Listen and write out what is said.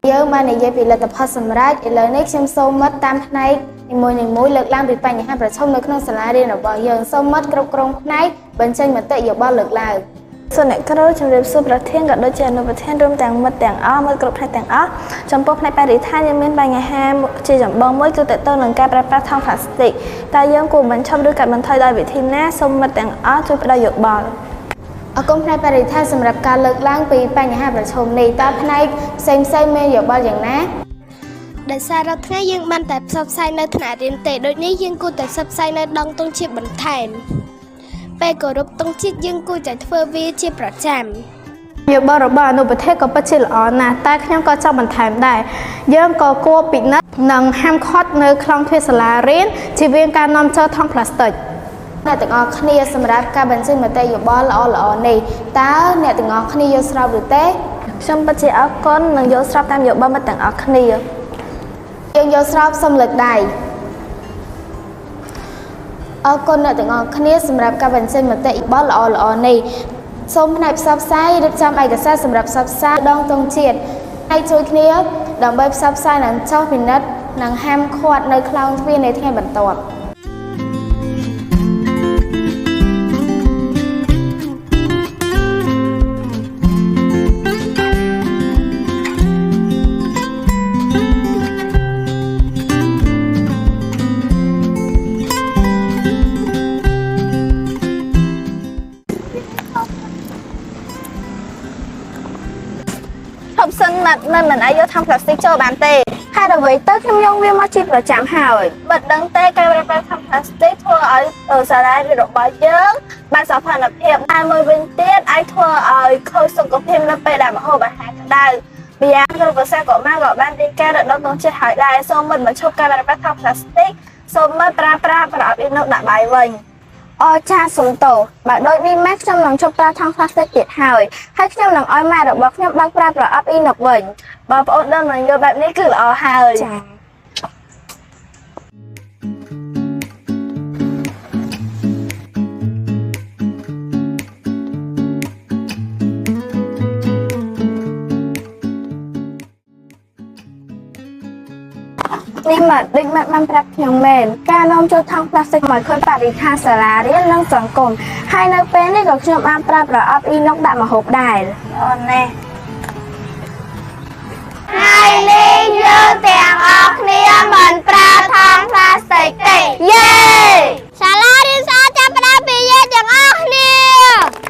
យើងបាននិយាយពីលទ្ធផលសម្រេចឥឡូវនេះខ្ញុំសូមមិត្តតាមផ្នែកនីមួយៗលើកឡើងពីបញ្ហាប្រឈមនៅក្នុងសាលារៀនរបស់យើងសូមមិត្តគ្រប់គ្រងផ្នែកបញ្ចេញមតិយោបល់លើកឡើង សូមអ្នកគ្រូជម្រាបសួរប្រធានក៏ដូចជាអនុប្រធានរួមទាំងមិត្តទាំងអស់មិត្តគ្រប់ផ្នែកទាំងអស់ចំពោះផ្នែកបរិស្ថានយើងមានបញ្ហាជាចម្បងមួយគឺទាក់ទងនឹងការប្រើប្រាស់ថង់ប្លាស្ទិកតើយើងគួរបញ្ឈប់ឬកាត់បន្ថយដោយវិធីណាសូមមិត្តទាំងអស់ជួយផ្ដល់យោបល់ អរគុណផ្នែកបរិស្ថានសម្រាប់ការលើកឡើងពីបញ្ហាប្រឈមនេះតើផ្នែកផ្សេងៗមានយោបល់យ៉ាងណា ដោយសាររាល់ថ្ងៃយើងបានតែផ្សព្វផ្សាយនៅថ្នាក់រៀនទេដូចនេះយើងគួរតែផ្សព្វផ្សាយនៅដងទង់ជាតិបន្ថែមពេលគោរពទង់ជាតិយើងគួរតែធ្វើវាជាប្រចាំ យោបល់របស់អនុប្រធានក៏ពិតជាល្អណាស់តែខ្ញុំក៏ចង់បន្ថែមដែរយើងក៏គួរពិនិត្យនិងហាមឃាត់នៅខ្លងទ្វារសាលារៀនជៀសវាងការនាំចូលថង់ប្លាស្ទិក អ្នកទាំងអស់គ្នាសម្រាប់ការបញ្ចេញមតិយោបល់ល្អៗនេះតើអ្នកទាំងអស់គ្នាយល់ស្របឬទេ ខ្ញុំពិតជាអរគុណនិងយល់ស្របតាមយោបល់មិត្តទាំងអស់គ្នា យើងយល់ស្របសូមលើកដៃអរគុណអ្នកទាំងអស់គ្នាសម្រាប់ការបញ្ចេញមតិយោបល់ល្អៗនេះសូមផ្នែកផ្សព្វផ្សាយរៀបចំឯកសារសម្រាប់ផ្សព្វផ្សាយដងទង់ជាតិហើយជួយគ្នាដើម្បីផ្សព្វផ្សាយនិងចុះពិនិត្យនិងហាមឃាត់នៅខ្លោងទ្វារនៃថ្ងៃបន្ទាប់ ឈប់សិនម៉ាត់មិនមិនអាចយកថង់ប្លាស្ទិកចូលបានទេហេតុអ្វីទៅខ្ញុំយកវាមកជាប្រចាំហើយមិនដឹងទេការប្រើប្រាស់ថង់ប្លាស្ទិកធ្វើឲ្យសាលារៀនរបស់យើងបានសោភ័ណភាពហើយមួយវិញទៀតអាចធ្វើឲ្យខូចសុខភាពនៅពេលដែលម្ហូបអាហារក្តៅម្យ៉ាងក្រុមប្រឹក្សាកុមារក៏បានរាយការណ៍ដល់ដងជាតិហើយដែរសូមមិនបញ្ឈប់ការប្រើប្រាស់ថង់ប្លាស្ទិកសូមមិនប្រើប្រាស់ប្រអប់អ៊ីណុកដាក់បាយវិញ អចាសុំទោសបើដូចនេះម៉ែខ្ញុំនឹងឈប់ប្រើថង់ប្លាស្ទិកទៀតហើយហើយខ្ញុំនឹងឲ្យម៉ែរបស់ខ្ញុំបើកប្រើប្រអប់អ៊ីណុកវិញ បងប្អូនដឹងនឹងយល់បែបនេះគឺល្អហើយ ចា នេះមកដូចម៉ាក់បានប្រាប់ខ្ញុំមែនការនាំចូលថង់ប្លាស្ទិកមកខូចបរិស្ថានសាលារៀននិងសង្គមហើយនៅពេលនេះក៏ខ្ញុំបានប្រើប្រអប់អ៊ីណុកដាក់ម្ហូបដែរ អូនណែ ហើយលេងយើងទាំងអស់គ្នាមិនប្រើថង់ប្លាស្ទិកទេ យេ សាលារៀនស្អាតចាប់ផ្ដើមពីយើងទាំងអស់គ្នា